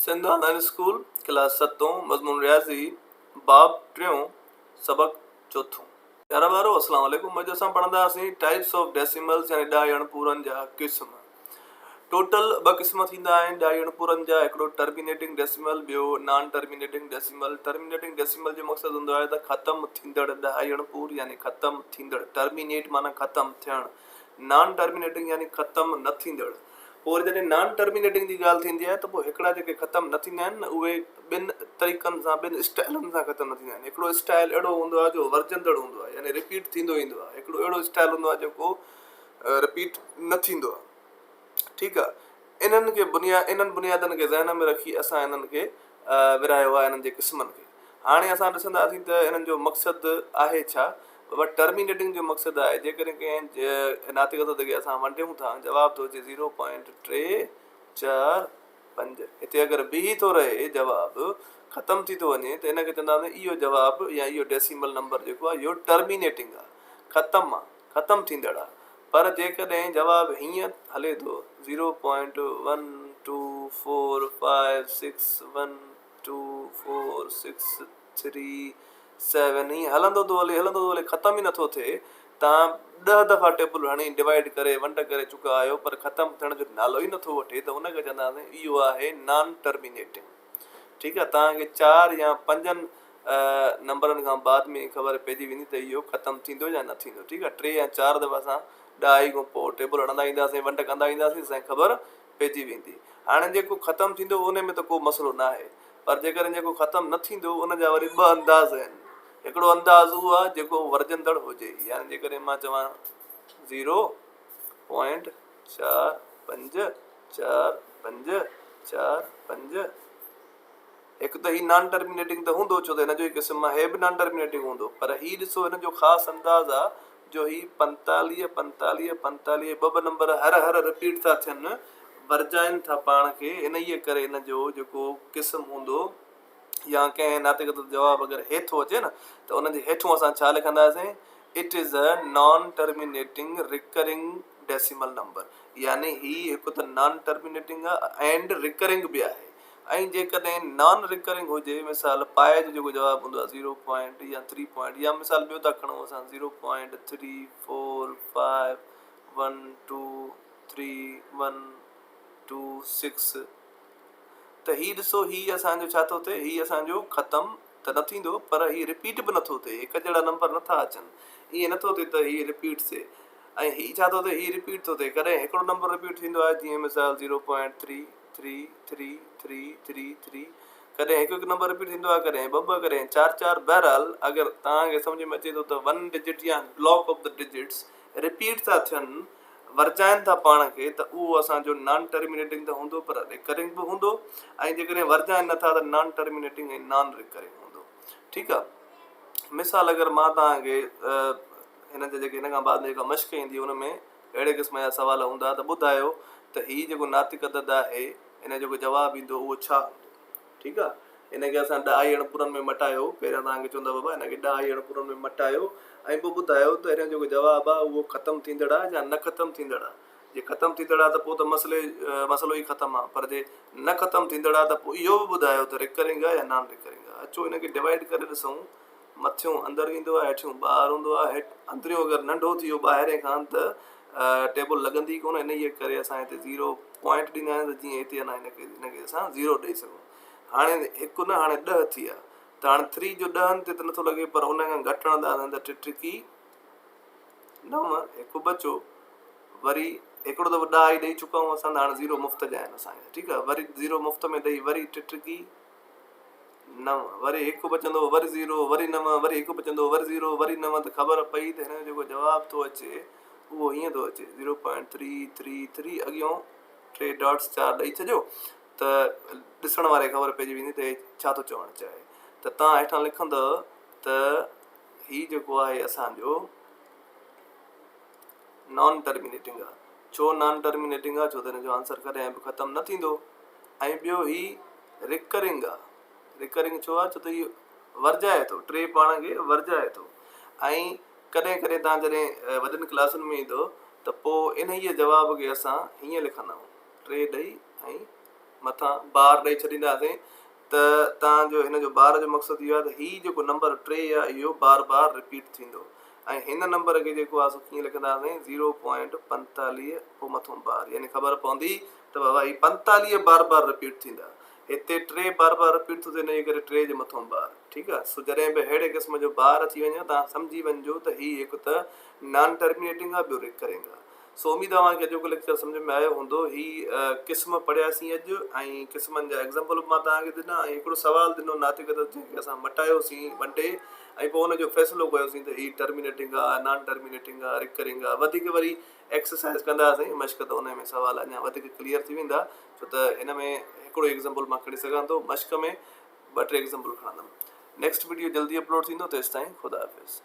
سنڌ آن line school class ستون مضمون رياضي باب ٽيون سبق چوٿون. پيارا ٻارو اسلام عليڪم اڄ اسان پڙهنداسين ٽائپس آف ڊيسيملز يعني ڏهائي اڻپورن جا قسم. ٽوٽل ٻه قسم ٿيندا آهن ڏهائي اڻپورن جا هڪڙو ٽرمينيٽنگ ڊيسيمل ٻيو نان ٽرمينيٽنگ ڊيسيمل. ٽرمينيٽنگ ڊيسيمل جو مقصد هوندو آهي ته ختم ٿيندڙ ڏهائي اڻپور يعني ختم ٿيندڙ ٽرمينيٽ معنيٰ ختم ٿيڻ نان ٽرمينيٽنگ يعني ختم نه ٿيندڙ. پوء وري جڏهن نان ٽرمينيٽنگ جي ڳالهه ٿيندي آهي ته پوء هڪڙا جيڪي ختم نه ٿيندا آهن نه اهي ٻن طريقن سان ٻن اسٽائلن سان ختم نه ٿيندا آهن. هڪڙو اسٽائل اهڙو هوندو آهي جو ورجندڙ هوندو آهي يعني رپيٽ ٿيندو ايندو آهي. هڪڙو اهڙو اسٽائل هوندو آهي جيڪو رپيٽ نه ٿيندو آهي. ٺيڪ آهي. انهن کي بنيا انهن بنيادن کي ذهن ۾ رکي اسان انهن کي ورهايو آهي انهن جي قسمن کي. هاڻي اسان ڏسنداسين ته انهن جو مقصد آهي ڇا؟ بابا ٽرمينيٽنگ جو مقصد آهي جيڪڏهن ڪنهن ناطق عدد کي اسان ونڊيون ٿا جواب ٿو اچي زيرو پوائنٽ ٽي چار پنج هتي اگر بيهي ٿو رهي جواب ختم ٿي ٿو وڃي ته ان کي چونداسين اهو جواب يا اهو ڊيسيمل نمبر جيڪو آهي اهو ٽرمينيٽنگ آهي ختم آهي ختم ٿيندڙ آهي پر جيڪڏهن جواب هيئن هلي ٿو zero point one two four five six one two four six three seven ائين هلندو ٿو هلي هلندو ٿو هلي ختم ئي نٿو ٿئي تان ڏهه دفعا ٽيبل هڻي ڊوائيڊ ڪري ونڊ ڪري چڪا آهيو پر ختم ٿيڻ جو نالو ئي نٿو وٺي ته ان کي چونداسين اهو آهي نان ٽرمينيٽنگ ٺيڪ آهي توهان کي چار يا پنجن نمبرن کان بعد ۾ خبر پئجي ويندي ته اهو ختم ٿيندو يا نه ٿيندو ٺيڪ آهي ٽي يا چار دفعا اسان ڏهائي کان پوء ٽيبل هڻندا اينداسين ونڊ ڪندا اينداسين اسان کي خبر پئجي ويندي. هاڻي جيڪو ختم ٿيندو ان ۾ ته ڪو مسئلو ناهي پر جيڪڏهن جيڪو ختم نه ٿيندو ان جا وري ٻه انداز آهن. هڪڙو انداز اهو آهي جيڪو ورجندڙ هجي يعني جيڪڏهن مان چوان زيرو پوائنٽ چار پنج چار پنج چار پنج هڪ ته هي نان ٽرمينيٽنگ ته هوندو ڇو ته هن جو ئي قسم آهي هي به نان ٽرمينيٽنگ هوندو پر هي ڏسو هن جو خاص انداز آ جو هي پنتاليهه پنتاليهه پنتاليهه ٻه ٻه نمبر هر هر رپيٽ ٿا ٿين ورجائن ٿا پاڻ کي انهيء ڪري هن جو جيڪو قسم هوندو يا ڪنهن ناطق جو جواب اگر هي ٿو اچي نه ته ان جي هيٺون اسان ڇا لکنداسين it is a non terminating recurring decimal number يعني هي هڪ ته نان ٽرمينيٽنگ آ اينڊ رڪرنگ به آهي ۽ جيڪڏهن نان رڪرنگ هجي مثال پائي جو جيڪو جواب هوندو آهي زيرو پوائنٽ يا ٿري پوائنٽ يا مثال ٻيو ٿا کڻون اسان zero point three four five one two three one two six ته هي ڏسو هي اسان جو ڇا ٿو ٿئي هي اسان جو ختم ته نه ٿيندو پر هي رپيٽ به نٿو ٿئي هڪ جهڙا نمبر نٿا اچن ائين نٿو ٿئي ته هي رپيٽ ٿئي ۽ هي ڇا ٿو ٿئي هي رپيٽ ٿو ٿئي ڪڏهن هڪڙو نمبر رپيٽ ٿيندو آهي جيئن مثال zero point three three three three three three ڪڏهن هڪ هڪ نمبر رپيٽ ٿيندو آهي ڪڏهن ٻه ٻه ڪڏهن چار چار بهرحال اگر توهان کي سمجھ ۾ اچي ٿو ته ون ڊجٽ يا block of the digits repeat ٿا ٿين ورجائن ٿا پاڻ کي ته اهو اسان جو نان ٽرمينيٽنگ ته هوندو پر ريڪرنگ به هوندو ۽ جيڪڏهن ورجائن نٿا ته نان ٽرمينيٽنگ ۽ نان ريڪرنگ هوندو ٺيڪ آهي مثال اگر مان توهان کي هن جا جيڪي هن کان بعد ۾ جيڪا مشق ايندي ان ۾ اهڙي قسم جا سوال هوندا ته ٻڌايو ته هي جيڪو ناطق عدد آهي ان جو جيڪو جواب ايندو اهو ڇا هوندو ٺيڪ آ ان کي اسان ڏهائي اڻپورن ۾ مٽايو پهريان توهان کي چوندا بابا ان کي ڏهائي اڻپورن ۾ مٽايو ۽ پوء ٻڌايو ته ان جو جيڪو جواب آ اهو ختم ٿيندڙ آ يا نه ختم ٿيندڙ آ جي ختم ٿيندڙ آ ته پوء ته مسئلي مسئلو ئي ختم آ پر جي نه ختم ٿيندڙ آ ته پوء اهو به ٻڌايو ته ريڪرنگ آ يا نان ريڪرنگ آ اچو ان کي ڊوائيڊ ڪري ڏسون مٿيون اندر ويندو آهي هيٺيون ٻاهر هوندو آهي اندريون اگر ننڍو ٿي ويو ٻاهرين کان ته ٽيبل لڳندي ڪونه انهيء ڪري اسان هتي زيرو پوائنٽ ڏيندا آهيون ته جيئن هتي اڃا هن کي هن کي اسان زيرو ڏئي سگهون هاڻي هڪ نه هاڻي ڏهه ٿي ويا ته هاڻي ٿري جو ڏهن تي ته نٿو لڳي پر ان کان گهٽ هڻنداسين ته ٽي ٽڪي نو هڪ بچو وري هڪڙو دفعو ڏهه ئي ڏئي چڪا آهيون اسان ته هاڻي زيرو مفت جا آهن اسان کي ٺيڪ آهي وري زيرو مفت ۾ ڏئي وري ٽي ٽڪي نو، وري هڪ بچندو، وري زيرو، وري نو، وري هڪ بچندو، وري زيرو، وري نو ته خبر پئي ته هن جو جيڪو جواب ٿو اچي اهو هيئن ٿو اچي zero point three three three اڳيون ٽي ڊاٽس چار ڏئي ڇڏيو ته ڏسڻ واري کي خبر پئجي ويندي ته هي ڇا ٿو چوڻ چاهي ته تان هيٺان لکندؤ ته هي جيڪو آهي اسان جو نان ٽرمينيٽنگ آهي ڇو نان ٽرمينيٽنگ آهي ڇو ته هن جو آنسر ڪڏهن به ختم نه ٿيندو ۽ ٻيو هي ريڪرنگ آ ريڪرنگ ڇو آ ڇو ته هي ورجائي ٿو ٽي پاڻ کي ورجائي ٿو ۽ ڪڏهن ڪڏهن تان جڏهن وڏن ڪلاسن ۾ ايندو ته پوء انهيء جواب کي اسان هيئن لکندا آهيون ٽي ڏئي ۽ مٿان بار ڏئي ڇڏينداسين ته تان جو هن جو بار جو مقصد اهو آهي ته هي جيڪو نمبر 3 آهي اهو بار بار رپيٽ ٿيندو ۽ هن نمبر کي جيڪو آهي سو ڪيئن لکنداسين زيرو پوائنٽ 45 پوء مٿون بار يعني خبر پوندي ته بابا هي 45 بار بار رپيٽ ٿيندا. هتي 3 بار بار رپيٽ ٿو ٿئي ان جي ڪري 3 جي مٿون بار ٺيڪ آهي. سو جڏهن به اهڙي قسم جو بار اچي وڃي توهان سمجهي وڃجو ته هي هڪ ته نان ٽرمينيٽنگ آهي ٻيو ريڪرنگ آهي. سو اميد اوهان کي اڄوڪو ليڪچر سمجهه ۾ آيو هوندو. هي قسم پڙهياسين اڄ ۽ قسمن جا ايگزامپل به مان توهان کي ڏنا ۽ هڪڙو سوال ڏنو ناطق عدد جنهن کي اسان مٽايوسين ونڊي ۽ پوء ان جو فيصلو ڪيوسين ته هي ٽرمينيٽنگ آهي نان ٽرمينيٽنگ آهي ريڪرنگ آهي. وڌيڪ وري ايڪسرسائز ڪنداسين مشق ته ان ۾ سوال اڃا وڌيڪ ڪليئر ٿي ويندا ڇو ته هن ۾ هڪڙو ايگزامپل مان کڻي سگهان ٿو مشق ۾ ٻه ٽي ايگزامپل کڻندم. نيڪسٽ وڊيو جلدي اپلوڊ ٿيندو تيستائين خدا حافظ.